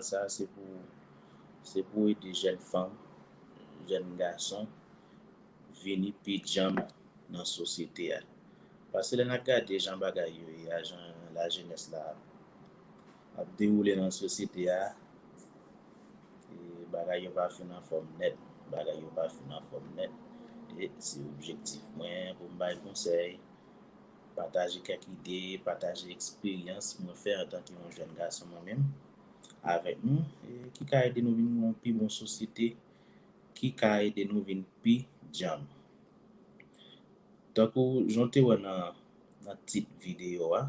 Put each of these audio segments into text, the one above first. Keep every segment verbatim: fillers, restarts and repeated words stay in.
sa se pou, se pou ede jèn fanm, jèn gason vini pi djanm nan sosyete a. Paske lè n ap gade jan bagay yo ye a, jan lajenès la ap dewoule nan sosyete a, e bagay yo pa fin anfòm nèt. Bagay yo pa fin anfòm nèt. E se objektif mwen pou m bay konsèy, pataje kèk ide, pataje eksperyans mwen fè antanke yon jèn gason mwen menm avèk nou, e ki ka ede nou vin yon pi bon sosyete, ki ka ede nou vin pi djanm. Tankou jan w te wè nan, nan tit videyo a,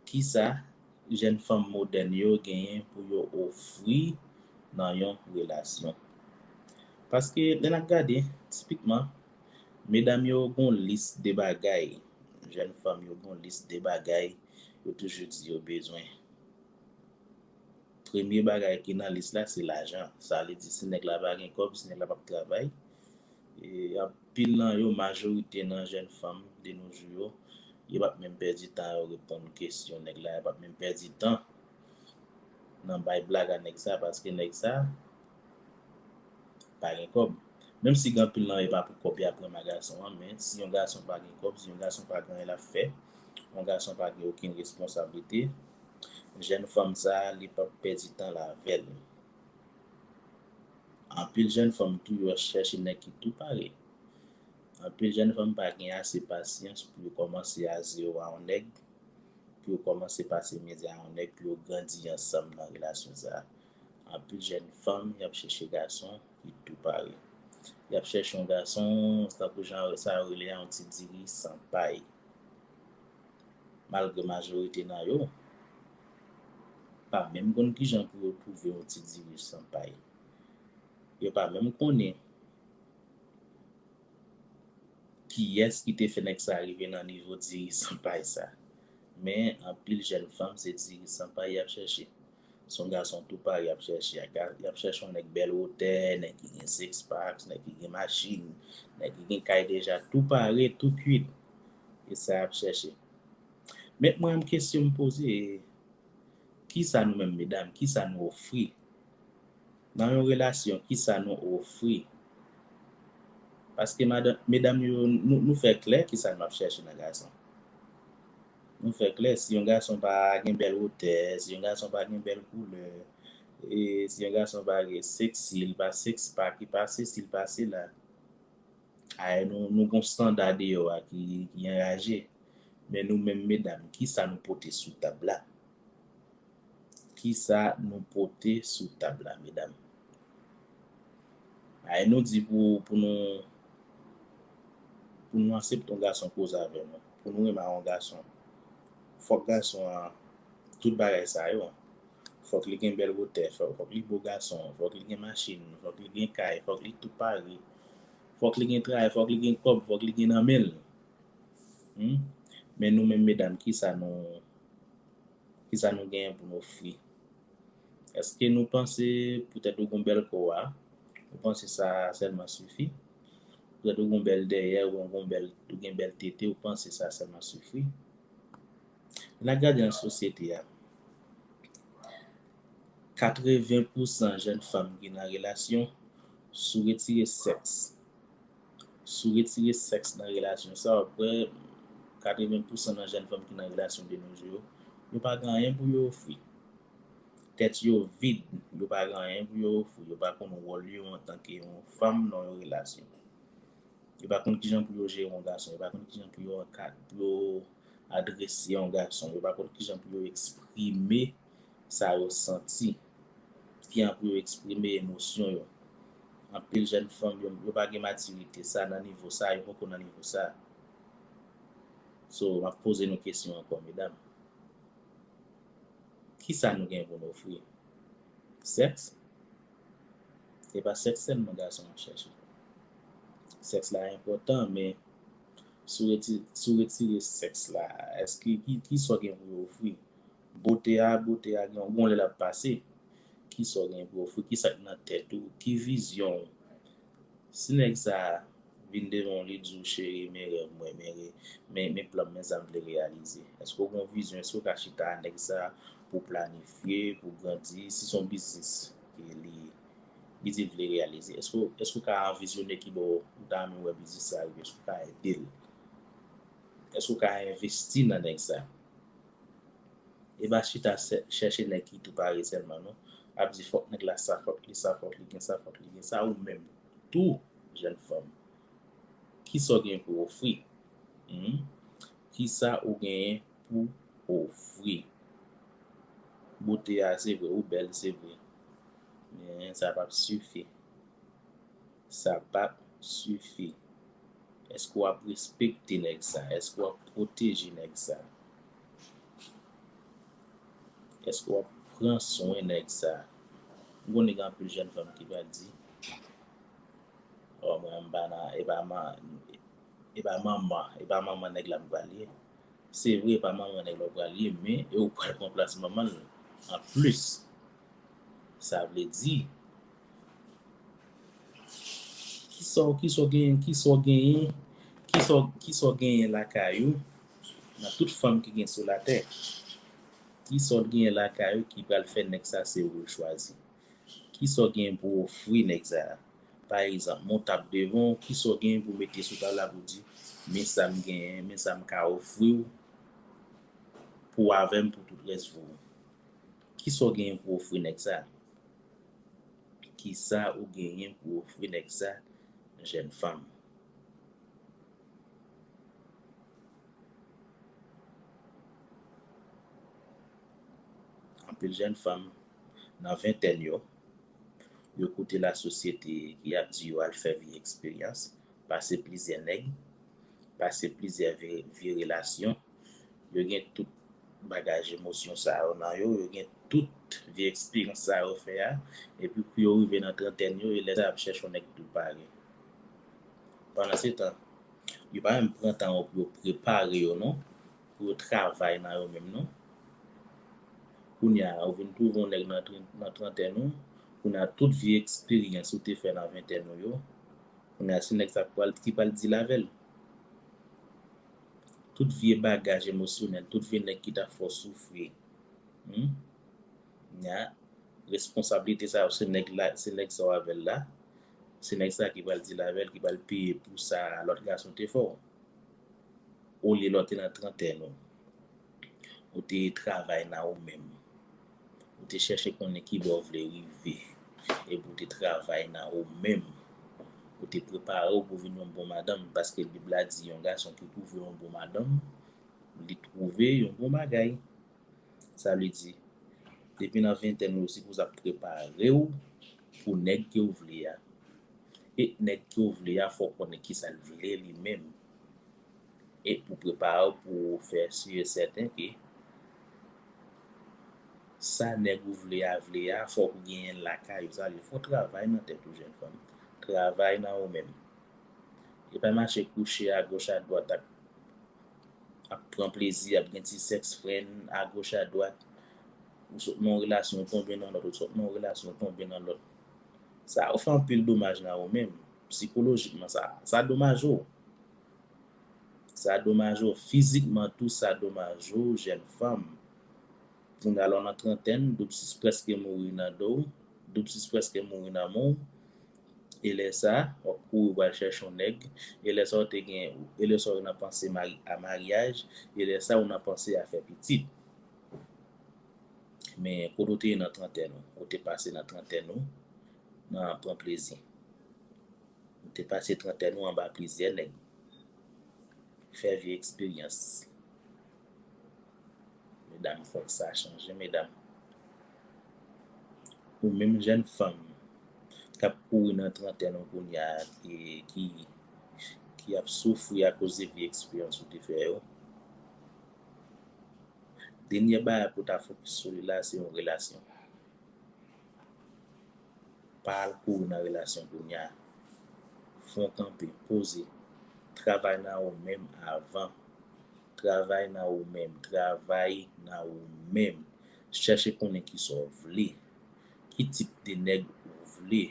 kisa jèn fanm modèn yo genyen pou yo ofri nan yon relasyon? Paske lè n ap gade, tipikman, medam yo gon lis de bagay, jèn fanm yo gon lis de bagay yo toujou di yo bezwen. Premye bagay ki nan lis la, se lajan. Sa vle di, si nèg la pa gen kòb, si nèg la p ap travay, e anpil nan yo, majorite nan jèn fanm de nos jours yo, yo p ap menm pèdi tan yo reponn kesyon nèg la, yo p ap menm pèdi tan nan bay blag a nèg sa, paske nèg sa pa gen kòb. Menm si gen anpil nan yo pa pou kòb y ap renmen gason an, men si yon gason pa gen kòb, si yon gason pa gen anyen l ap fè, yon gason pa gen okenn responsablite, jèn fanm sa a, li p ap pèdi tan l avè l. Anpil jèn fanm tou, yo chèche nèg ki tou pare. Anpil jèn fanm pa gen ase pasyans pou yo kòmanse a zewo a yon nèg, pou yo kòmanse pase mizè a yon nèg, pou yo grandi ansanm nan relasyon sa a. Anpil jèn fanm, y ap chèche gason ki tou pare. Y ap chèche yon gason, tankou jan sa yo rele a, yon ti diri san pay. Malgre majorite nan yo pa menm konn kijan pou yo twouve yon ti diri san pay. Yo pa menm konnen kiyès ki te fè nèg sa rive nan nivo diri san pay sa. Men anpil jèn fanm, se diri san pay y ap chèche. Se yon gason tou pare y ap chèche. Y ap chèche yon nèg bèl wotè, nèg ki gen six pack, nèg ki gen machin, nèg ki gen kay deja tou pare, tou kwit. E sa y ap chèche. Men mwen menm, kesyon m poze, kisa nou menm medam, kisa nou ofri? Nan yon relasyon, kisa nou ofri? Paske madan, medam yo, nou, nou fè klè kisa n ap chèche nan gason. Nou fè klè, si yon gason pa gen bèl wotè, si yon gason pa gen bèl koulè, e si yon gason pa gen seksi, li pa six pack, li pa sesi, li pa sela, ay, nou, nou gon standa deyò a ki, ki anraje. Men nou menm medam, kisa nou pote sou tab la? Kisa nou pote sou tab la, medam? Ay, nou di pou, pou nou, pou nou aksepte yon gason koze avè nou, pou nou renmen yon gason, fòk gason an, tout bagay sa yo, fòk li gen bèl wotè, fòk, fòk li bo gason, fòk li gen machin, fòk li gen kay, fòk li tou pare, fòk li gen travay, fòk li gen kòb, fòk li gen nan men l. Hmm? Men nou menm medam, kisa nou, kisa nou genyen pou nou ofri? Èske nou panse poutèt ou gon bèl kò a, ou panse sa sèlman sifi? Poutèt ou gon bèl dèyè, ou gon bèl, ou gen bèl tete, ou panse sa sèlman sifi? N a gade nan sosyete a, katreven pousan jèn fanm ki nan relasyon, si w retire sèks, si w retire sèks nan relasyon sa, w ap wè katreven pousan nan jèn fanm ki nan relasyon de nos jours yo, yo pa gen anyen pou yo ofri. Tèt yo vid, yo pa gen anyen pou yo ofri, yo pa konn wòl yo antanke yon fanm nan yon relasyon. Yo pa konn kijan pou yo jere yon gason, yo pa konn kijan pou yo ankad-, pou yo adrese yon gason, yo pa konn kijan pou yo eksprime sa yo santi, kijan pou yo eksprime emosyon yo. Anpil jèn fanm, yo, yo pa gen matirite sa nan nivo sa, yo poko nan nivo sa. So, m ap poze nou kesyon ankò, medam. Kisa nou gen pou nou ofri? Sèks? E pa sèks sèlman gason ap chèche. Sèks la enpòtan, men si w reti-, si w retire sèks la, èske ki, kisa w gen pou yo ofri? Bote a, bote a gen yon lè l ap pase. Kisa w gen pou ofri? Kisa k nan tèt ou? Ki vizyon w? Si nèg sa a vin devan w, li di w, "Cheri, men rèv mwen, men re-, men, men plan m, men sa m vle reyalize." Èske w gen yon vizyon? Èske w ka chita a nèg sa a, pou planifye, pou grandi, si se yon biznis ke li, li di l vle reyalize, èske, èske w ka anvizyone ki bò ou ta renmen wè biznis sa rive, èske w ka ede l? Èske w ka envesti nan nèg sa? E pa chita chèche nèg ki tou pare sèlman, non. Ap di fòk nèg la sa, fòk li sa, fòk li gen sa, fòk li gen sa, ou menm tou, jèn fanm. Kisa w gen pou ofri? Hmm? Kisa ou genyen pou ofri? Bote a, se vre, ou bèl, se vre. Men sa p ap sifi. Sa p ap sifi. Èske w ap respekte nèg sa? Èske w ap pwoteje nèg sa? Èske w ap pran swen nèg sa? M konnen gen anpil jèn fanm ki va di, "Oh, mwen, m pa nan, e pa man, e pa manman, e pa manman nèg la m pral ye." Se vre, e pa manman nèg la w pral ye, men e ou pral pran plas manman l. Anplis, sa vle di, kisa w, kisa w genyen, kisa w genyen, kisa w, kisa w genyen lakay ou, nan tout fanm ki gen sou latè, kisa w genyen lakay ou ki pral fè nèg sa se ou l chwazi? Kisa w gen pou ofri nèg sa a? Pa egzanp, men w tab devan w, kisa w gen pou mete sou tab la pou di, "Men sa m genyen, men sa m ka ofri w pou w avè m pou tout rès vi w." Kisa w genyen pou ofri nèg sa? Kisa ou genyen pou ofri nèg sa, jèn fanm? Anpil jèn fanm nan ventèn yo, yo koute lasosyete ki ap di yo al fè vye eksperyans, pase plizyè nèg, pase plizyè vye, vye relasyon. Yo gen tout bagaj emosyon sa yo nan yo, yo gen tout vye eksperyans sa yo fè a, epi pou yo rive nan trantèn yo, e lè sa y ap chèche yon nèg tou pare. Pandansetan, yo pa menm pran tan yo pou yo prepare yo non, pou yo travay nan yo menm non. Kounye a, ou vin twouve yon nèg nan tren-, nan trantèn ou, kounye a tout vye eksperyans ou te fè nan ventèn ou yo, kounye a se nèg sa k pral, ki pral deal avè l. Tout vye bagaj emosyonèl, tout vye nèg ki ta fè w soufri. Hmm? Nya, responsablite sa yo, se nèg la, se nèg sa w avè l la. Se nèg sa ki pral deal avè l, ki pral peye pou sa lòt gason te fè w. Olye lè w te nan trantèn ou, ou te travay nan ou menm. Ou te chèche konnen ki bò w vle rive. Epi ou te travay nan ou menm. Ou te prepare w pou vin yon bon madanm, paske Bib la di yon gason ki twouve yon bon madanm, li twouve yon bon bagay. Sa vle di, depi nan ventèn ou, ou sipoze ap prepare w pou nèg ke w vle a. E nèg ke w vle a, fò w konnen kisa l vle li menm. E pou prepare w pou w fè si e sèten ke sa nèg ou vle a, vle a, fòk ou genyen l lakay ou. Sa vle di, fò w travay nan tèt ou, jèn fanm. Travay nan ou menm. E pa mache kouche agoch adwat ap, ap pran plezi, ap gen ti sex friend agoch adwat. Ou sot nan yon relasyon, ou tonbe nan lòt, ou sot nan yon relasyon, ou tonbe nan lòt. Sa yo fè anpil domaj nan ou menm. Sikolojikman, sa, sa domaje w. Sa domaje w fizikman tou, sa domaje w, jèn fanm. Kounye a la w nan trantèn, doub sis prèske mouri nan do w, doub sis prèske mouri nan men w. E lè sa, w ap kouri w al chèche yon nèg. E lè sa, w te gen, e lè sa, w nan panse mari-, a maryaj. E lè sa, w nan panse a fè pitit. Men kote w te ye nan trantèn ou, ou te pase nan trantèn ou, nan pran plezi. Ou te pase trantèn ou anba plizyè nèg. Fè vye eksperyans. Medam, fòk sa chanje, medam. Ou menm jèn fanm k ap kouri nan trantèn ou kounye a, ki, ki, ki ap soufri akoz de vye eksperyans ou te fè yo. Dènye bagay pou w ta fokis sou li la, se yon relasyon. Pa al kouri nan relasyon kounye a. Fè w kanpe, poze. Travay nan ou menm avan. Travay nan ou menm. Travay nan ou menm. Chèche konnen kisa w vle. Ki tip de nèg ou vle.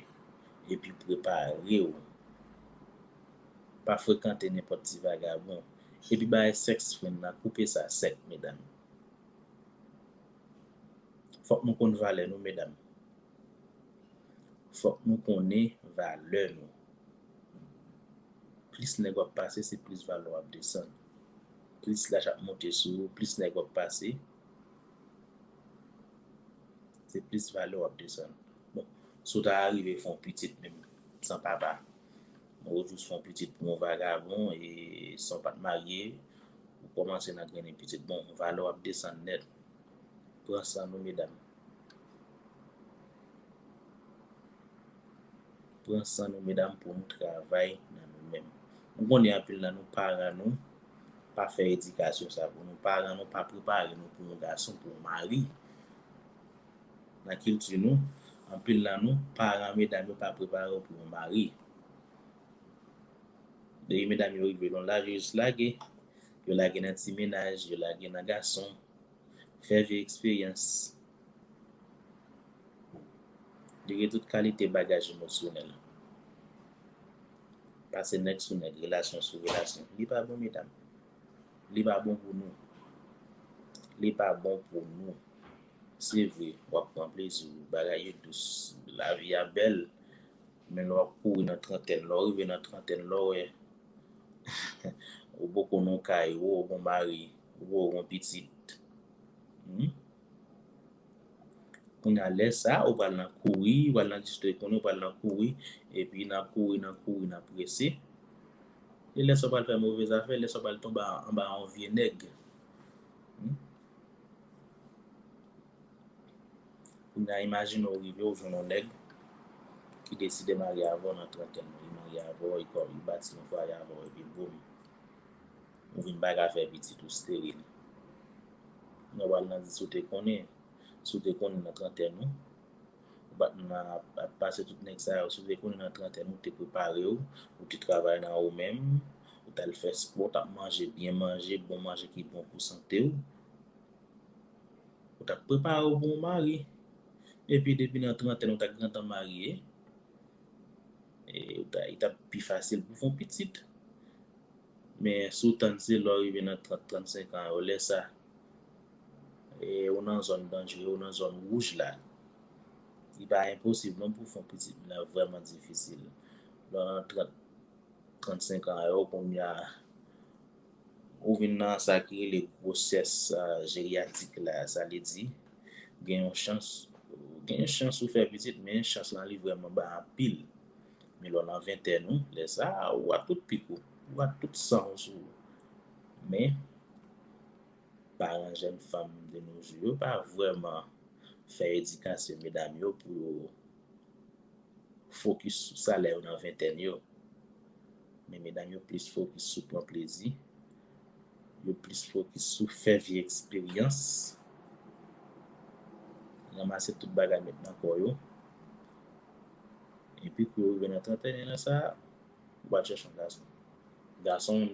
Epi prepare w. Pa frekante nenpòt ti vagabon. Epi bagay sex friend nan, koupe sa sèk, medam. Fòk nou konn valè nou, medam. Fòk nou konnen valè nou. Plis nèg w ap pase, se plis valè w ap desann. Plis lach ap monte sou ou, plis nèg w ap pase, se plis valè w ap desann. Bon, si w ta rive fè yon pitit menm san papa, ou jis fè yon pitit pou yon vagabon e san w pa t marye, ou kòmanse nan grennen pitit. Bon, valè w ap desann nèt. Pran san nou, medam. Pran san nou, medam, pou nou travay nan nou menm. Nou konnen anpil nan nou, paran nou pa fè edikasyon sa pou nou. Paran nou pa prepare nou pou yon gason, pou yon mari. Nan kilti nou, anpil nan nou, paran medam yo pa prepare yo pou yon mari. Depi medam yo rive nan laj, yo jis lage. Yo lage nan ti mennaj, yo lage nan gason. Fè vye eksperyans. Li gen tout kalite bagaj emosyonèl. Pase nèg sou nèg, relasyon sou relasyon. Li pa bon, medam. Li pa bon pou nou. Li pa bon pou nou. Se vre, w ap pran plezi w, bagay yo dous, lavi a bèl. Men lè w ap kouri nan trantèn, lè w rive nan trantèn, lè w wè ou poko nan yon kay, ou poko gon mari, ou poko gon pitit. Hmm? Kounye a, lè sa a, ou pral nan kouri, ou pral nan distrè konnen, ou pral nan kouri, epi nan kouri, nan kouri, nan prese. E lè sa w pral fè move zafè, lè sa w pral tonbe anba yon vye nèg. Hmm? Kounye a, imajine w rive, w jwenn yon nèg ki deside marye avè w nan trantèn ou. Li marye avè w, li kò-, li bati yon fwaye avè w, epi boum, ou vin pa ka fè pitit, ou steril. Kounye a, w al nan di si w te konnen, si w te konnen nan trantèn ou, ou pa t nan ap, ap pase tout nèg sa yo. Si w te konnen nan trantèn ou, ou te prepare w, ou te travay nan ou menm, ou t al fè spò, ou t ap manje byen manje, bon manje ki bon pou sante w. Ou t ap prepare w pou yon mari. Epi depi nan trantèn ou t ap gentan marye, e, ou ta, li t ap pi fasil pou fè yon pitit. Men si w tann se lè w rive nan trant, trannsenk an yo, lè sa, e, ou nan zòn danjere, ou nan zòn wouj la. Li pa enposib non pou fè yon pitit, men l ap vrèman difisil. Lè w nan trant, trannsenk an yo, kounye a, ou vin nan sa ki rele gwosès, a, jeryatik la, sa vle di, gen yon chans, gen yon chans ou fè pitit, men chans lan li vrèman ba anpil. Men lè w nan ventèn ou, lè sa a, ou a tout pik ou, ou a tout san ou sou ou. Men, paran jèn fanm de nos jours yo pa vrèman fè edikasyon medam yo pou yo fokis sou salè yo nan ventèn yo. Men medam yo plis fokis sou pran plezi, yo plis fokis sou fè vye eksperyans, ranmase tout bagay met nan kò yo. Epi kou yo rive nan trantèn lan sa, ou pral chèche yon gason. Gason,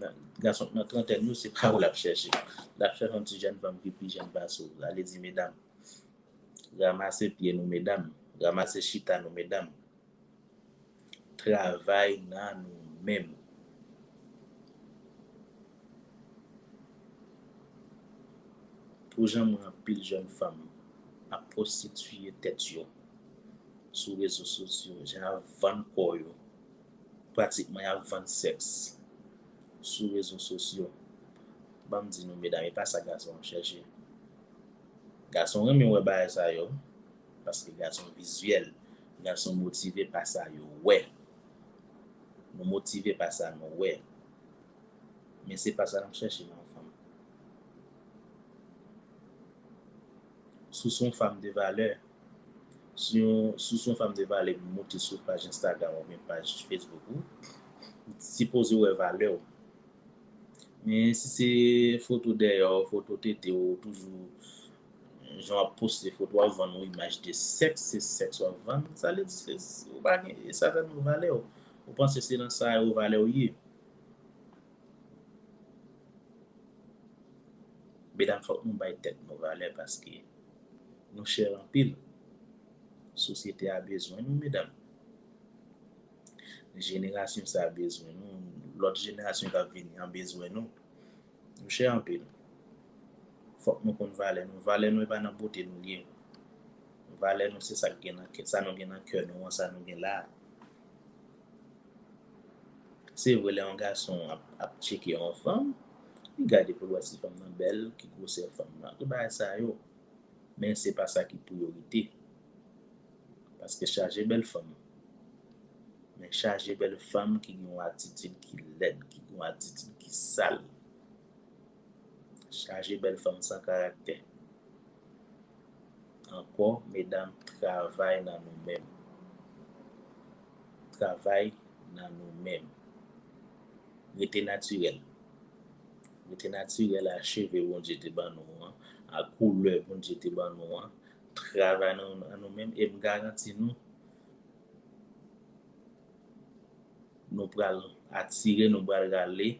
gason nan trantèn yo, se pa ou l ap chèche. L ap chèche yon ti jèn fanm ki pi jèn pase w. Sa vle di, medam, ranmase pye nou, medam. Ranmase chita nou, medam. Travay nan nou menm. Pou jan m wè anpil jèn fanm ap pwostitiye tèt yo sou rezo sosyo, jan y ap vann kò yo, pratikman y ap vann sèks sou rezo sosyo. Ban m di nou, medam, e pa sa gason ap chèche. Gason renmen wè bagay sa yo, paske gason vizyèl, gason motive pa sa yo wè. Nou motive pa sa nou wè. Men se pa sa n ap chèche nan yon fanm. Si w se yon fanm de valè, si w, si w se yon fanm de valè, moute sou paj Instagram oubyen paj Facebook ou, sipoze wè valè w. Men si se foto dèyè w, foto tete w, toujou jan w ap poste foto, w ap vann yon imaj de sèks, se sèks w ap vann, sa vle di se, ou pa gen, sa fè nou valè w. Ou panse se nan sa yo valè w ye. Medam, fòk nou bay tèt nou valè paske nou chè anpil. Sosyete a bezwen nou, medam. Jenerasyon sa a bezwen nou. Lòt jenerasyon k ap vini an bezwen nou. Nou chè anpil. Fòk nou konn valè nou. Valè nou e pa nan bote nou l ye. valè nou, se sa k gen nan kè, sa nou gen nan kè nou an, sa nou gen la a. Se vre, lè yon gason ap, ap tcheke yon fanm, li gade pou l wè si fanm nan bèl, ki gwosè fanm nan, tout bagay sa yo. Men se pa sa ki priyorite. Paske chaje bèl fanm. Men chaje bèl fanm ki gen yon atitid ki lèd, ki gen yon atitid ki sal. Chaje bèl fanm san karaktè. Ankò, medam, travay nan nou menm. Travay nan nou menm. Rete natirèl. Rete natirèl a cheve Bondye te ban nou an, a koulè Bondye te ban nou an. Travay nan, nan nou menm, e m garanti nou, nou pral atire, nou pral rale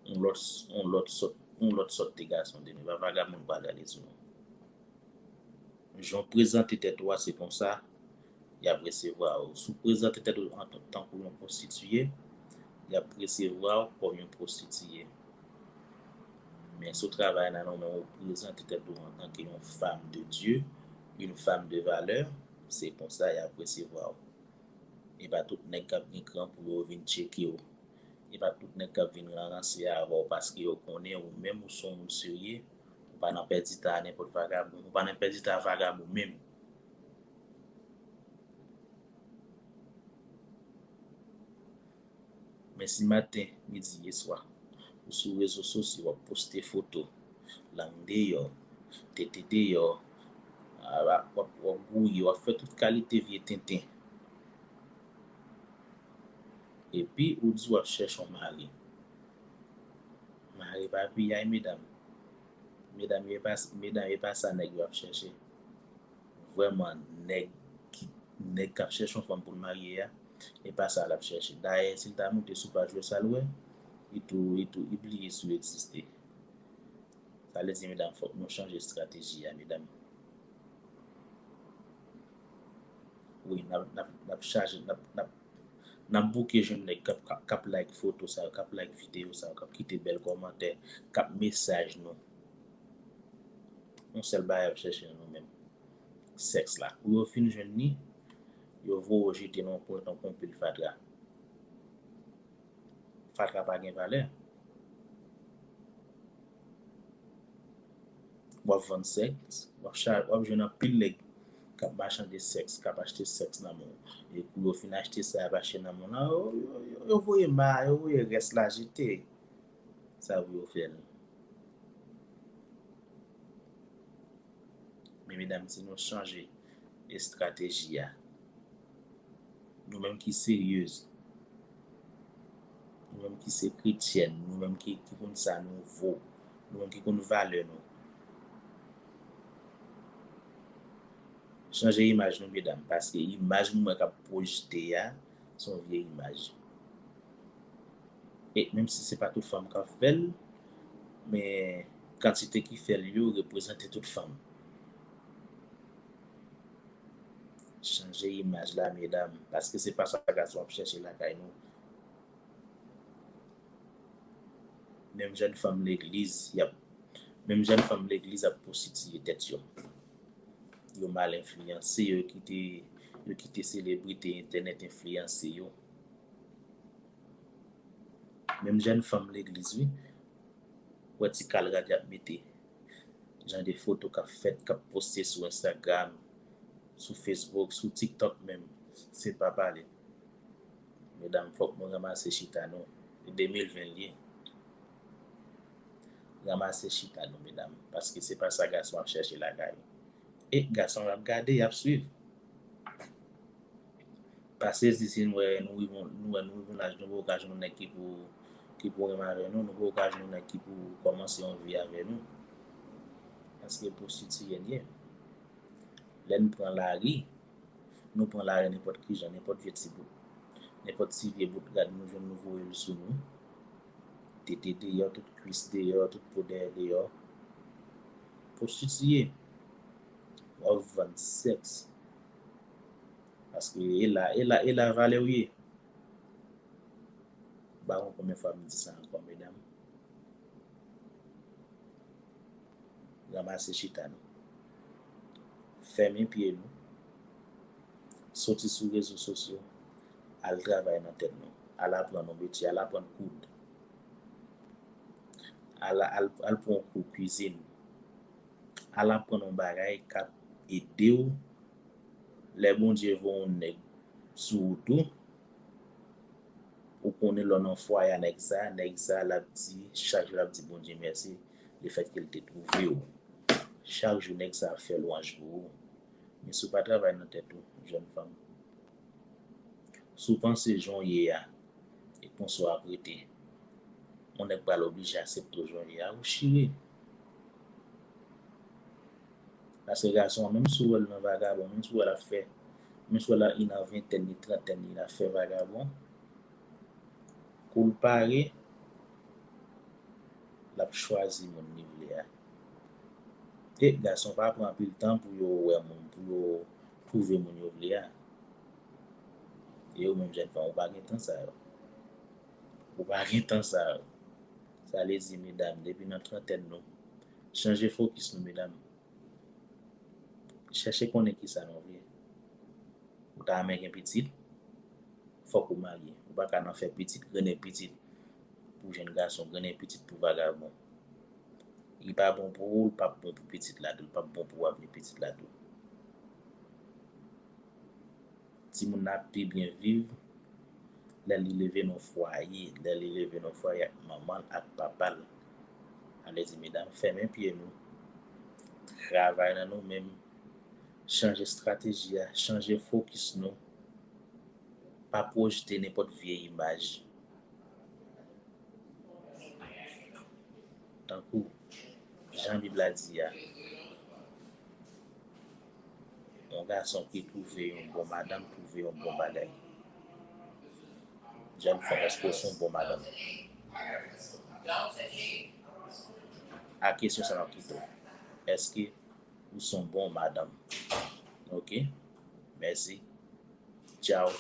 yon lòt, yon lòt sòt, yon lòt sòt de gason de nou. E pa vagabon nou pral rale sou nou. Jan w prezante tèt ou a, se konsa y ap resevwa w. Si w prezante tèt ou an tan-, tankou yon pwostitiye, y ap resevwa w kòm yon pwostitiye. Men si w travay nan nou menm, ou prezante tèt ou antanke yon femme de Dieu, une femme de valeur, se konsa y ap resevwa w. E pa tout nèg k ap gen kran pou yo vin tcheke w. E pa tout nèg k ap vin ranse avè w paske yo konnen ou menm ou se yon moun serye, ou pa nan pèdi tan a nenpòt vagabon, ou pa nan pèdi tan a vagabon menm. Men si maten, midi e swa, ou sou rezo sosyo, w ap poste foto, lang deyò, tete deyò, a, w ap, w ap gouye, w ap fè tout kalite vye tenten. Epi ou di w ap chèche yon mari. Mari pa piyay, medam. Medam yo e pa, medam yo e pa sa nèg yo ap chèche. Vrèman, nèg ki, nèg k ap chèche yon fanm pou l marye a, e pa sa l ap chèche. Dayè, si l ta moute sou paj yo, sa l wè, li tou, li tou, li bliye si w egziste. Sa vle di, medam, fòk nou chanje estrateji a, medam. Wi, n ap, n ap, n ap chaje, n ap, n ap, n ap bouke jwenn nèg k ap, k ap, k ap like foto sa yo, k ap like videyo sa yo, k ap kite bèl kòmantè, k ap mesaj nou. Yon sèl bagay y ap chèche nan nou menm. Sèks la. Kou yo fin jwenn li, yo voye w jete nan yon pwen tankou yon pil fatra. Fatra pa gen valè. W ap vann sèks, w ap cha-, w ap jwenn anpil nèg k ap machande sèks, k ap achte sèks nan men w. E kou yo fin achte sa y ap achte nan men w lan, yo, yo, yo, yo voye ma, yo voye rès la jete. Sa pou yo fè l. Men medam, si nou chanje estrateji a, nou menm ki seryez, nou menm ki se kretyèn, nou menm ki, ki konn sa nou vo, nou menm ki konn valè nou, chanje imaj nou, medam, paske imaj nou wè k ap pwojte a, se yon vye imaj. E menm si se pa tout fanm k ap fè l, men kantite ki fè l yo reprezante tout fanm. Chanje imaj la, medam, paske se pa sa gason ap chèche lakay nou. Menm jèn fanm legliz, y ap, menm jèn fanm legliz ap pwostitiye tèt yo. Yo mal enfliyanse, yo kite, yo kite selebrite entènèt enfliyanse yo. Menm jèn fanm legliz, wi. Wè ti kal rad y ap mete. Jan de foto k ap fèt, k ap poste sou Instagram, sou Facebook, sou TikTok menm. Se pa pale. Medam, fòk nou ranmase chita nou. E de mil ven l ye. Ranmase chita nou, medam. Paske se pa sa gason ap chèche lakay. E gason yo ap gade, y ap swiv. Pa sezi si nou wè nou rive, nou wè nou rive yon laj, nou poko ka jwenn yon nèg ki pou, ki pou renmen avè nou, nou poko ka jwenn yon nèg ki pou kòmanse yon vi avè nou. Paske pwostitiye n ye. Lè n pran lari, nou pran lari nenpòt kijan, nenpòt vye ti bout. Nenpòt ti vye bout rad nou jwenn, nou voye l sou nou. Tete deyò, tout kwis deyò, tout po dèyè deyò. Pwostitiye. W ap vann sèks. Paske e la, e la, e la valè w ye. M pa konn konbyen fwa m di sa ankò, medam. Ranmase chita nou. Fèmen pye nou. Soti sou rezo sosyo, al travay nan tèt nou, al aprann yon metye, al aprann koud, al, al, al pran yon kou kwizin, al aprann yon bagay k ap ede w. Lè Bondye voye yon nèg sou wout ou, ou konnen lè w nan fwaye a nèg sa, nèg sa l ap di, chak jou l ap di Bondye mèsi, lefètke l te twouve w. Chak jou nèg sa ap fè lwanj pou ou. Men si w pa travay nan tèt ou, jèn fanm, si w panse jan w ye a, e konsa w ap rete, yon nèg pral oblije aksepte w jan w ye a, ou chire. Paske gason an, menm si w wè l nan vagabon, menm si w wè l ap fè, menm si w wè l nan ventèn li, trantèn li, l ap fè vagabon, kou l pare, l ap chwazi moun li vle a. E gason pa pran anpil tan pou yo wè moun, pou yo twouve moun yo vle a. E ou menm jèn fanm, ou pa gen tan sa yo. Ou pa gen tan sa yo. Sa vle di, medam, depi nan trantèn nou, chanje fokis nou, medam. Chèche konnen kisa nou vle. Ou ta renmen gen pitit, fòk ou marye. Ou pa ka nan fè pitit, grennen pitit pou jèn gason, grennen pitit pou vagabon. Li pa bon pou ou, li p ap bon pou pitit la tou, li p ap bon pou avni pitit la tou. Timoun nan ap pi byen viv lè li leve nan fwaye, lè li leve nan fwaye ak manman l ak papa l. Sa vle di, medam, fèmen pye nou. Travay nan nou menm. Chanje estrateji a, chanje fokis nou. Pa pwojte nenpòt vye imaj. Tankou jan Bib la di a, yon gason ki twouve yon bon madanm twouve yon bon bagay. Jèn fanm, èske w se yon bon madanm? A kesyon sa m ap kite w. Èske ou se yon bon madanm? Ok. Mèsi. Tchaw.